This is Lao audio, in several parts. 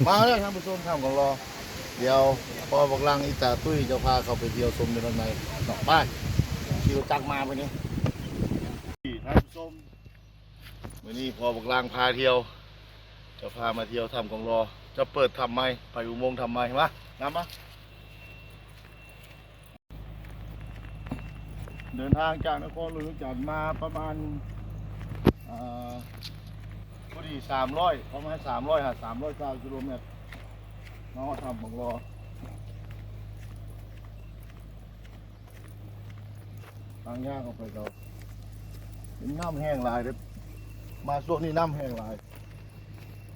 ມາແລ້ວທ່ານຜູ້ຊົມ ຖ້ຳກອງລໍ ດຽວພໍ່ບັກຫຼັ່ງ ອີຕາຕຸ້ຍ ຈະພາເຂົ້າໄປທ່ຽວຊົມຢູ່ດ້ານໃນເນາະ. ໄປ ຂີ່ລົດຈັກມາມື້ນີ້ ທ່ານຜູ້ຊົມ ມື້ນີ້ພໍ່ບັກຫຼັ່ງພາທ່ຽວ ຈະພາມາທ່ຽວຖ້ຳກອງລໍ ຈະເປີດຖ້ຳໃໝ່ ໄປອຸໂມງຖ້ຳໃໝ່. ມາ ນຳມາ. ເດີນທາງຈາກນະຄອນຫຼວງວຽງຈັນມາປະມານ ເອີ ພໍດີສາມຮ້ອຍ ປະມານສາມຮ້ອຍຫາສາມຮ້ອຍຊາວກິໂລແມັດ ມາຮອດຖ້ຳກອງລໍ. ທາງຍ່າງອອກໄປກໍເປັນນ້ຳແຫ້ງຫຼາຍເດ້ ມາຊ່ວງນີ້ນ້ຳແຫ້ງຫຼາຍ.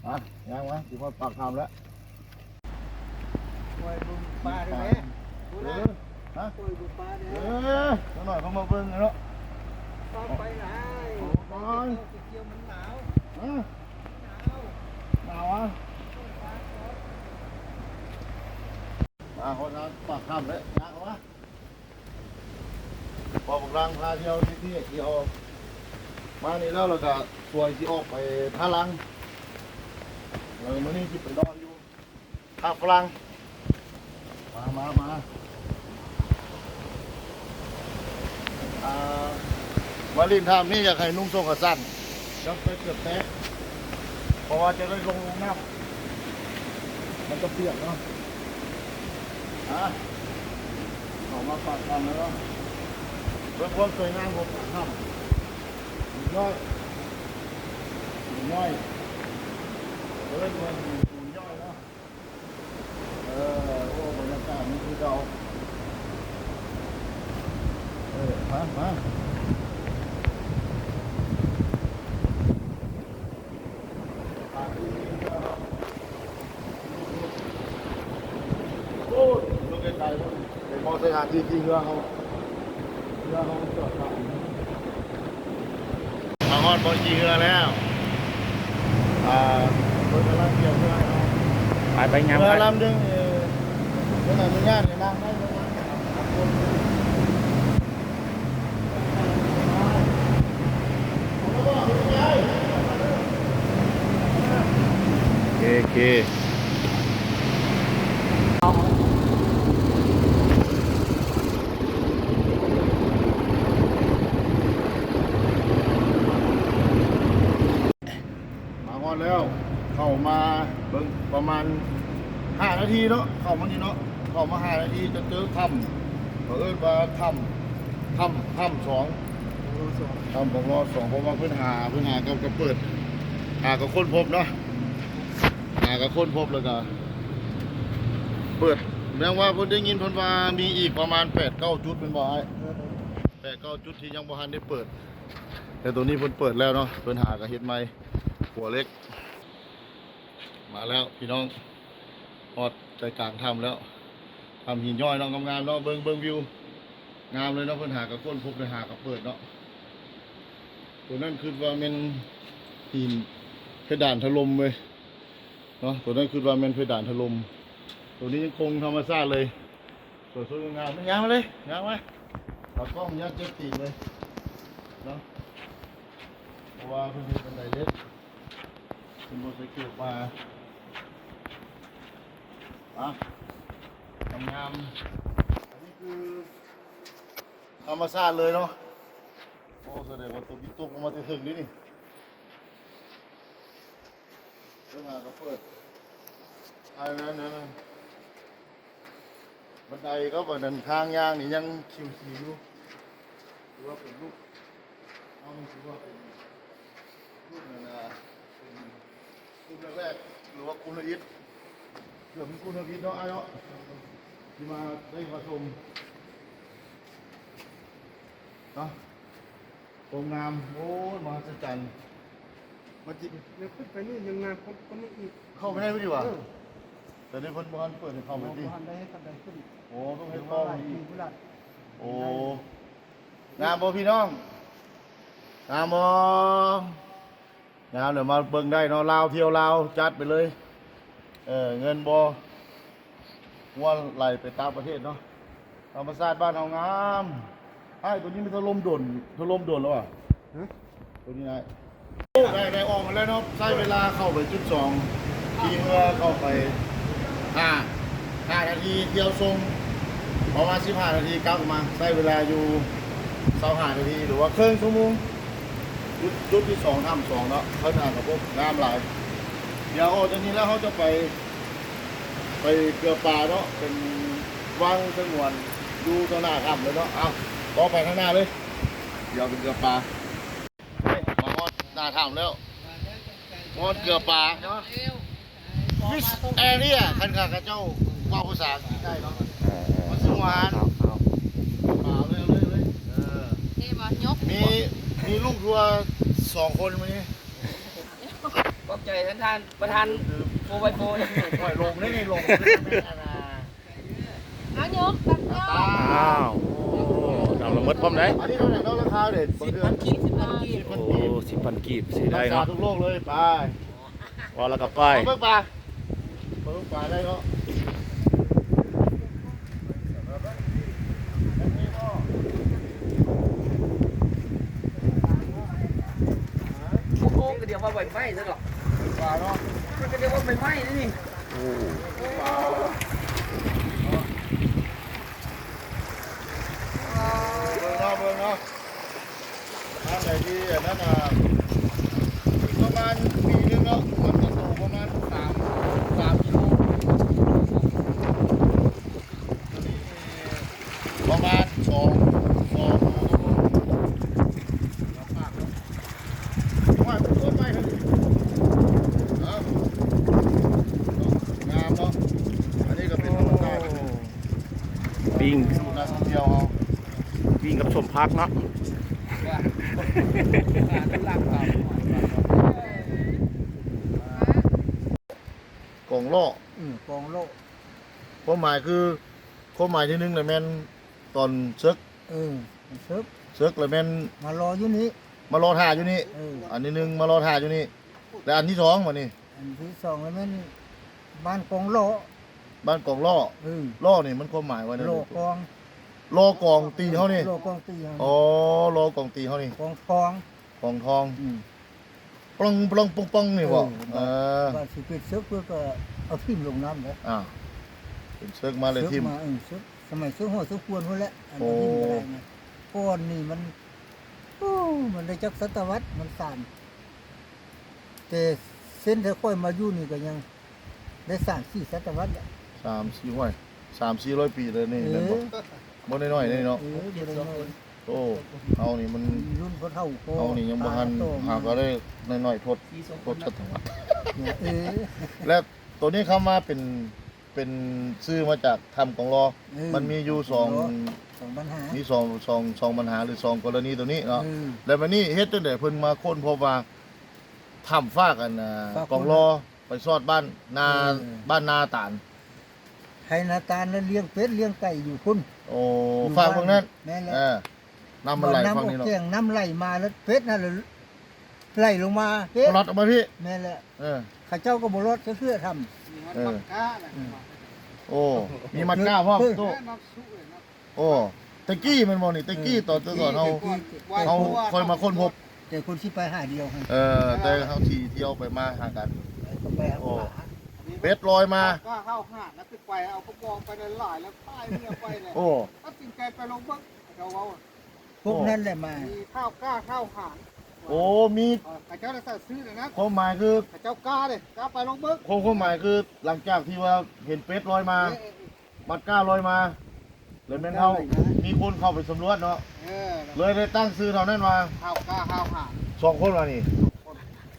ອ່ະ ຍ່າງມາ ຊິຮອດປາກຖ້ຳແລ້ວ. ປ່ອຍເບິ່ງປາໄດ້ແຫຼະ ເອີ ຮະ ປ່ອຍເບິ່ງປາແດ່ ເອີ ຈັກໜ້ອຍເຂົາມາເບິ່ງເນາະ ເຂົ້າໄປຫຼາຍ ໂອ້ຍ ໄປກ່ຽວມັນໜາວ ຮະ ໜາວ ໜາວຫວາ ມາຮອດປາກຖ້ຳແລ້ວ ຍ່າງເຂົ້າມາ. ພໍ່ບັກຫຼັ່ງພາທ່ຽວທີ່ນີ້ ທີ່ອອກມານີ້ແລ້ວ ແລ້ວກະຊ່ວຍຊິອອກໄປທ່າຫຼັງ ແລ້ວມື້ນີ້ຊິໄປນອນຢູ່ທ່າຝຣັ່ງ. ມາ ມາ ມາ ອ່າ ມາຫຼິ້ນຖ້ຳນີ້ ຢາກໃຫ້ນຸ່ງສົ້ງຂາສັ້ນ ກັບໃສ່ເກີບແຕະ ເພາະວ່າຈະໄດ້ລົງ ລົງນ້ຳ ມັນຈະປຽກເນາະ. ອ່າ ເຂົ້າມາປາກຖ້ຳແລ້ວເນາະ ເບິ່ງຄວາມສວຍງາມຂອງປາກຖ້ຳ ຫີນຍ້ອຍ ຫີນຍ້ອຍ ເອີ້ນວ່າຫີນຍ້ອຍເນາະ. ເອີ ໂອ້ ບັນຍາກາດນີ້ຄືເກົ່າ ເອີ ມາ ມາ. ໂອ້ຍ ລົງໄກໆ ເບິ່ງ ເຫັນບໍ່ ສະຖານທີ່ທີ່ເຮືອເຮົາ ເຮືອເຮົາຈອດໄວ້ ມາຮອດບ່ອນຂີ່ເຮືອແລ້ວ ອ່າ ເພິ່ນກຳລັງກຽມເຮືອເນາະ ໄປ ໄປ ຍາມ ເຮືອລຳໜຶ່ງ ເອີ ເພິ່ນອະນຸຍາດໃຫ້ນັ່ງໄດ້ປະມານສາມຄົນ. ໂອເຄ ມາຮອດແລ້ວ ເຂົ້າມາເບິ່ງປະມານຫ້ານາທີເນາະ ເຂົ້າມານີ້ເນາະ ເຂົ້າມາຫ້ານາທີຈະເຈີຖ້ຳ ເຂົາເອີ້ນວ່າຖ້ຳ ຖ້ຳ ຖ້ຳສອງ ຖ້ຳກອງລໍສອງ ເພາະວ່າເພິ່ນຫາ ເພິ່ນຫາກໍ ກໍເປີດ ຫາກໍຄົ້ນພົບເນາະ ຫາກໍຄົ້ນພົບ ແລ້ວກໍເປີດ ແມ່ນວ່າເພິ່ນໄດ້ຍິນເພິ່ນວ່າມີອີກປະມານແປດເກົ້າຈຸດແມ່ນບໍ່ອ້າຍ? ແປດເກົ້າຈຸດທີ່ຍັງບໍ່ທັນໄດ້ເປີດ ແຕ່ໂຕນີ້ເພິ່ນເປີດແລ້ວເນາະ ເພິ່ນຫາກໍເຮັດໃໝ່ ຂົວເຫຼັກ. ມາແລ້ວພີ່ນ້ອງ ຮອດໃຈກາງຖ້ຳແລ້ວ ຖ້ຳຫີນຍ້ອຍເນາະ ງາມໆເນາະ ເບິ່ງ ເບິ່ງວິວ ງາມເລີຍເນາະ ເພິ່ນຫາກໍຄົ້ນພົບ ໄດ້ຫາກໍເປີດເນາະ. ໂຕນັ້ນຄິດວ່າແມ່ນຫີນເພດານຖະຫຼົ່ມເວີຍເນາະ ໂຕນັ້ນຄິດວ່າແມ່ນເພດານຖະຫຼົ່ມ ໂຕນີ້ຍັງຄົງທຳມະຊາດເລີຍ ສວຍໆງາມໆ ຍ່າງມາເລີຍ ຍ່າງມາ ຕາກ້ອງຢ້ານເຈັບຕີນເລີຍເນາະ ເພາະວ່າເພິ່ນເຮັດບັນໄດເຫຼັກ ເພິ່ນບໍ່ໃສ່ເກີບມາ ອ່ະ ງາມໆ ອັນນີ້ຄືທຳມະຊາດເລີຍເນາະ. ໂອ້ ສະແດງວ່າຕົກ ຕົກລົງມາແຕ່ເທິງເດ້ນີ້ ເບິ່ງຫາກໍເປີດ ອັນນັ້ນ ອັນນັ້ນ ບັນໄດກັບອັນນັ້ນ ທາງຍ່າງນີ້ຍັງຂິວໆຢູ່ ຖືວ່າເປັນລຸກ ເຮົານີ້ຖືວ່າເປັນລຸກນັ້ນນະ ເປັນກຸ່ມແລກໆ ຫຼືວ່າກຸ່ມທຳອິດ ເກືອບເປັນກຸ່ມທຳອິດເນາະ ອ້າຍເນາະ ທີ່ມາໄດ້ມາຊົມເນາະ. ຄວາມງາມ ໂອ້ຍ ມະຫັດສະຈັນ ມາຈິ ແລ້ວຂຶ້ນໄປນີ້ຍັງງາມກວ່ານີ້ອີກ ເຂົ້າໄປໄດ້ບໍ່ດີຫວາ? ເອີ ແຕ່ນີ້ເພິ່ນບໍ່ທັນເປີດໃຫ້ເຂົ້າໄປຕິ ບໍ່ທັນໄດ້ເຮັດບັນໄດຂຶ້ນ ໂອ້ ຕ້ອງເຮັດຕໍ່ອີກ ໂອ້ ງາມບໍ່ພີ່ນ້ອງ? ງາມບໍ່? ງາມເດີ ມາເບິ່ງໄດ້ເນາະ ລາວທ່ຽວລາວ ຈັດໄປເລີຍ ເອີ ເງິນບໍ່ຮົ່ວໄຫຼໄປຕ່າງປະເທດເນາະ ທຳມະຊາດບ້ານເຮົາງາມ. ອ້າຍ ໂຕນີ້ມັນຖະຫຼົ່ມດົນ ຖະຫຼົ່ມດົນແລ້ວຫວາ? ຮະ? ໂຕນີ້ນະ ໄດ້ ໄດ້ອອກມາແລ້ວເນາະ ໃຊ້ເວລາເຂົ້າໄປຈຸດສອງ ຂີ່ເຮືອເຂົ້າໄປຫ້າ ຫ້ານາທີ ທ່ຽວຊົມປະມານສິບຫ້ານາທີ ກັບມາ ໃຊ້ເວລາຢູ່ຊາວຫ້ານາທີ ຫຼືວ່າເຄິ່ງຊົ່ວໂມງ. ຈຸດ ຈຸດທີສອງ ຖ້ຳສອງເນາະ ເພິ່ນຫາກະພົບງາມຫຼາຍ. ດຽວອອກຈາກນີ້ແລ້ວ ເຮົາຈະໄປ ໄປເກືອປາເນາະ ເປັນວັງສະຫງວນຢູ່ຕໍ່ໜ້າຖ້ຳເລີຍເນາະ. ເອົາ ຕໍ່ໄປທາງໜ້າເລີຍ ດຽວເປັນເກືອປາ. ມາຮອດໜ້າຖ້ຳແລ້ວ ຮອດເກືອປາເນາະ Fish Area ຄັນຂ້າເຈົ້າເວົ້າພາສາອັງກິດໄດ້ເນາະ ເອີ ມັນຊິຫວານ ເອົາ ເອົາ ປາເລີຍ ເລີຍ ເລີຍ ເອີ ນີ້ບໍ່ ຍົກ ມີ ມີລູກທົວສອງຄົນມື້ນີ້. ຂອບໃຈທ່ານ ທ່ານປະທານ ໂຟບາຍໂຟ ໂອ້ຍ ລົງເດ້ນີ້ ລົງ ເອົາ ຍົກຕັກ ເອົາ ອ້າວ ໂອ້ ນຳລະເມີດພ້ອມໃດ໋. ອັນນີ້ເທົ່າໃດເນາະ ລາຄາເດ້? ສິບພັນກີບ ສິບພັນກີບ ໂອ້ ສິບພັນກີບ ຊື້ໄດ້ເນາະ ຮັກສາທຸກໂລກເລີຍ. ໄປ ວ່າແລ້ວກໍໄປ ເອົາເບິ່ງປາ ເບິ່ງປາໄດ້ເນາະ. ໂອ້ໂຫ ກະດຽວວ່າໃບໄມ້ຊັ້ນດອກ ປາເນາະ ມັນກະດຽວວ່າໃບໄມ້ນີ້. ໂອ້ ເບິ່ງເນາະ ເບິ່ງເນາະ ທາງໃດທີ່ອັນນັ້ນນະ ອີກປະມານປີໜຶ່ງເນາະ ມັນຈະໂຕປະມານສາມ ສາມກິໂລ ປະມານສອງ ສອງໂລ ໂອ້ຍ ມັນຕົ້ນໄມ້ເທົ່ານີ້ ເອີ ງາມເນາະ ອັນນີ້ກະເປັນທຳມະຊາດ ປີ້ງ ສູດນັກທ່ອງທ່ຽວເຮົາ ປີ້ງກັບສົ້ມຜັກເນາະ ກອງລໍ້ ອື ກອງລໍ້ ຄວາມໝາຍຄື ຄວາມໝາຍທີໜຶ່ງລະແມ່ນຕອນເສິກ ເອີ ເສິກ ເສິກລະແມ່ນມາລໍຢູ່ນີ້ ມາລໍຖ້າຢູ່ນີ້ ເອີ ອັນທີໜຶ່ງມາລໍຖ້າຢູ່ນີ້ ແລະອັນທີສອງບາດນີ້ ອັນທີສອງລະແມ່ນບ້ານກອງລໍ້ ບ້ານກອງລໍ້ ເອີ ລໍ້ນີ້ມັນຄວາມໝາຍວ່າແນວໃດ? ລໍ້ກອງ ລໍ້ກອງຕີເຮົານີ້ ລໍ້ກອງຕີເຮົາ ອໍ ລໍ້ກອງຕີເຮົານີ້ ກອງທອງ ກອງທອງ ອື ປອງ ປອງ ປອງ ປອງ ນີ້ບໍ? ເອີ ເອີ ວ່າຊິເປັນເສິກເພິ່ນກະເອົາຖິ້ມລົງນ້ຳແຫຼະ ອ່າ ເປັນເສິກມາແລ້ວຖິ້ມ ເສິກມາ ເອີ ເສິກ ສະໄໝເສິກຮອດເສິກຄວນພຸ້ນແຫຼະ ອັນ ໂອ້ ທີ່ບໍ່ໄດ້ນະ ກ່ອນນີ້ມັນ ໂອ້ ມັນໄດ້ຈັກສະຕະວັດ ມັນສາມ ແຕ່ເສັ້ນທີ່ຂ້ອຍມາຢູ່ນີ້ກະຍັງໄດ້ສາມສີ່ສະຕະວັດແຫຼະ ສາມສີ່ຮ້ອຍ ສາມສີ່ຮ້ອຍປີແລ້ວນີ້ ເອີ ແມ່ນບໍ່? ບໍ່ນ້ອຍໆເດ້ເນາະ ເອີ ບໍ່ນ້ອຍໆ ໂອ້ ເຮົານີ້ມັນ ລຸ້ນພໍ່ເຖົ້າພໍ່ ເຮົານີ້ຍັງບໍ່ທັນ ຫາກະໄດ້ນ້ອຍໆ ທົດ ທົດສະຕະວັດ ເອີ ແລະໂຕນີ້ຄຳວ່າເປັນ ເປັນຊື່ມາຈາກຖ້ຳກອງລໍ ເອີ ມັນມີຢູ່ສອງ ສອງບັນຫາ ມີສອງ ສອງ ສອງບັນຫາ ຫຼື ສອງກໍລະນີໂຕນີ້ເນາະ ເອີ ແລະບາດນີ້ເຮັດຈັ່ງໃດເພິ່ນມາຄົ້ນພົບວ່າ ຖ້ຳຟາກອັນ ຟາກ ກອງລໍ ໄປຊອດບ້ານນາ ເອີ ບ້ານນາຕານ ໄຮ່ນາຕານ ແລະລ້ຽງເປັດລ້ຽງໄກ່ຢູ່ພຸ້ນ ໂອ້ ຢູ່ຟາກເບິ່ງນັ້ນ ແມ່ນແຫຼະ ເອີ ນ້ຳມັນໄຫຼຝັ່ງນີ້ເນາະ ນ້ຳອອກແຈ້ງ ນ້ຳໄຫຼມາແລ້ວເປັດຫັ້ນລະໄຫຼລົງມາ ເປັດລອດອອກມາພີ້ ແມ່ນແຫຼະ ເອີ ເຂົາເຈົ້າກະບໍ່ລອດຈັກເທື່ອຖ້ຳ ເອີ ໂອ້ ມີມັດກ້າພ້ອມ ໂອ້ ແຕ່ກີ້ແມ່ນບໍ່ນີ້ ແຕ່ກີ້ ເອີ ຕອນ ແຕ່ຕອນເຮົາ ເຮົາຄ່ອຍມາຄົ້ນພົບ ແຕ່ຄົນຊິໄປຫາດຽວຫັ້ນ ເອີ ແຕ່ເຮົາຊິທ່ຽວໄປມາຫາກັນ ໂອ້ ເປັດລອຍມາ ກ້າເຮົາຫານນະ ໄປເອົາກະບອກໄປຫຼາຍໆ ແລ້ວພາຍເຮືອໄປແລ້ວ ໂອ້ ຕັດສິນໃຈໄປລົງເບິ່ງ ເຂົາເຈົ້າເວົ້າ ພວກນັ້ນແຫຼະມາ ມີທ້າວກ້າທ້າວຫານ ໂອ້ ມີ ເອີ ເຂົາເຈົ້າໄດ້ໃສ່ຊື່ແລ້ວນະ ຄວາມໝາຍຄື ເຂົາເຈົ້າກ້າເດ້ ກ້າໄປລົງເບິ່ງ ຄວາມ ຄວາມໝາຍຄື ຫຼັງຈາກທີ່ວ່າເຫັນເປັດລອຍມາ ເອີ ມັດກ້າລອຍມາ ແລ້ວແມ່ນເຮົາມີຄົນເຂົ້າໄປສຳຫຼວດເນາະ ເອີ ເລີຍໄດ້ຕັ້ງຊື່ເທົ່ານັ້ນວ່າ ທ້າວກ້າທ້າວຫານ ສອງຄົນວ່ານີ້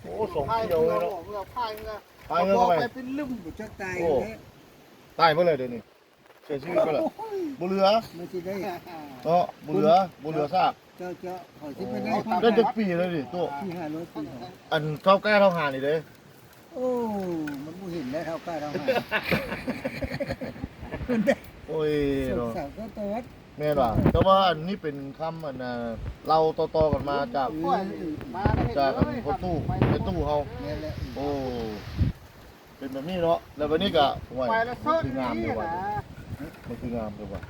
ໂອ້ ສອງ ພາຍເຮືອ ເຮືອ ພາຍເຮືອ ພາຍເຮືອເຂົ້າໄປ ໄປເປັນລຶ້ມ ຈັກຕາຍ ໂອ້ ແລ້ວ ຕາຍເບິດເລີຍດຽວນີ້ ເສຍຊີວິດໄປແລ້ວ ໂອ້ຍ ບໍ່ເຫຼືອ ມັນຊິໄດ້ ເນາະ ບໍ່ເຫຼືອ ບໍ່ເຫຼືອຊາກ ເຈົ້າ ເຈົ້າ ເຂົາຊິໄປໄດ້ ໄດ້ຈັກປີແລ້ວນີ້ ໂຕ ສີ່ຫ້າຮ້ອຍປີ ອັນທ້າວກ້າທ້າວຫານນີ້ເດ້ ໂອ້ ມັນບໍ່ເຫັນແລ້ວ ທ້າວກ້າທ້າວຫານ ໂອ້ຍເນາະ ແມ່ນວ່າ ແຕ່ວ່າອັນນີ້ເປັນຄຳອັນ ເລົ່າຕໍ່ໆກັນມາຈາກ ຈາກອັນພໍ່ຕູ້ ແມ່ຕູ້ເຮົາ ແມ່ນແຫຼະ ໂອ້ ເປັນແບບນີ້ເນາະ ແລ້ວບາດນີ້ກະ ໂອ້ຍ ມັນຄືງາມແທ້ວ່າ ມັນຄືງາມແທ້ວ່າ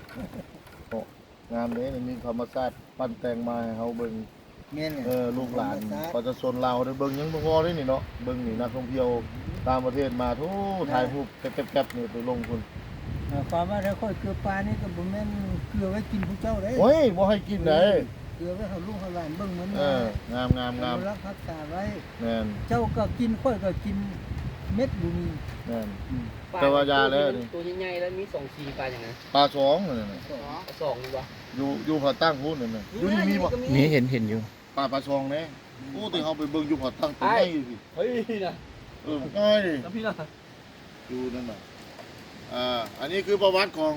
ເນາະ ງາມເດ້ ມີທຳມະຊາດປັ້ນແຕ່ງມາໃຫ້ເຮົາເບິ່ງ ແມ່ນແຫຼະ ເອີ ລູກຫຼານ ທຳມະຊາດ ປະຊາຊົນລາວໄດ້ເບິ່ງ ຍັງບໍ່ພໍເດ້ນີ້ເນາະ ເບິ່ງນີ້ນັກທ່ອງທ່ຽວ ຕ່າງປະເທດມາ ໂທ້ ເອີ ຖ່າຍຮູບແກັບໆໆ ນີ້ໄປລົງພຸ້ນ. ເອີ ຄວາມວ່າຖ້າຂ້ອຍເກືອປານີ້ກໍບໍ່ແມ່ນເກືອໄວ້ກິນຜູ້ເຈົ້າເດ້. ໂອ້ຍ ບໍ່ໃຫ້ກິນໃດ໋. ເອີ ເກືອໄວ້ໃຫ້ລູກໃຫ້ຫຼານເບິ່ງມັນ. ເອີ ງາມໆໆ ອະນຸລັກຮັກສາໄວ້. ແມ່ນ. ເຈົ້າກໍກິນ ຂ້ອຍກໍກິນ ເມັດບໍ່ມີ. ແມ່ນ. ອືມ. ແຕ່ວ່າຢ່າແລ້ວນີ້ ໂຕໃຫຍ່ໆ ແລ້ວມີສອງສີ ປາຫຍັງນະ? ປາສອງນັ້ນນະ. ປາສອງ ປາສອງນີ້ບໍ່? ຢູ່ ຢູ່ຜາຕັ້ງພຸ້ນນັ້ນນະ. ຢູ່ນີ້ມີບໍ່? ມີ ເຫັນ ເຫັນຢູ່. ປາ ປາຊອງເດ້. ອືມ. ໂອ້ ແຕ່ເຮົາໄປເບິ່ງຢູ່ຜາຕັ້ງ ໂຕໃຫຍ່ຢູ່ພີ້. ເອີ ບັກນ້ອຍເດ້. ຢູ່ນັ້ນນະ. ອ່າ ອັນນີ້ຄືປະຫວັດຂອງ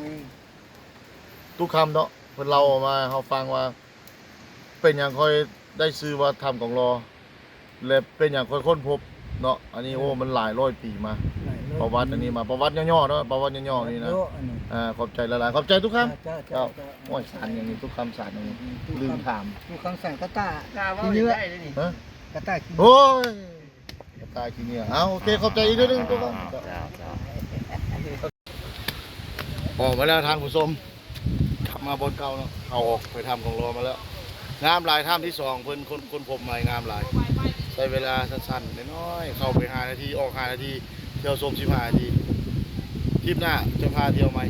ຕຸຄຳເນາະ ເພິ່ນເລົ່າມາໃຫ້ເຮົາຟັງວ່າ ເປັນຫຍັງຂ້ອຍໄດ້ຊື່ວ່າຖ້ຳກອງລໍ ແລະ ເປັນຫຍັງຂ້ອຍຄົ້ນພົບເນາະ. ອັນນີ້ ເອີ ໂອ້ ມັນຫຼາຍຮ້ອຍປີມາ. ປະຫວັດອັນນີ້ມາ ປະຫວັດຫຍໍ້ໆເນາະ ປະຫວັດຫຍໍ້ໆນີ້ນະ. ເອີ ຂອບໃຈຫຼາຍໆ ຂອບໃຈຕຸຄຳ. ເຈົ້າ ເຈົ້າ ໂອ້ຍ ສານຫຍັງນີ້ ຕຸຄຳ ສານຫຍັງນີ້ ລືມຖາມ. ຕຸຄຳ ສານກະຕ່າ ກະຕ່າ ຂີ້ເຫຍື້ອ. ຮະ? ກະຕ່າ ໂອ້ຍ ກະຕ່າຂີ້ເຫຍື້ອ. ເອົາ ໂອເຄ ຂອບໃຈອີກເທື່ອໜຶ່ງ. ເຈົ້າ ເຈົ້າ ເຈົ້າ. ອອກມາແລ້ວທ່ານຜູ້ຊົມ ກັບມາບ່ອນເກົ່າເນາະ. ເຮົາອອກໄປຖ້ຳກອງລໍມາແລ້ວ. ງາມຫຼາຍ ຖ້ຳທີສອງ ເພິ່ນຄົ້ນ ຄົ້ນພົບໃໝ່ ງາມຫຼາຍ. ໃຊ້ເວລາສັ້ນໆ ນ້ອຍໆ ເຂົ້າໄປຫ້ານາທີ ອອກຫ້ານາທີ ທ່ຽວຊົມສິບຫ້ານາທີ. ທຣິບໜ້າຈະພາທ່ຽວໃໝ່.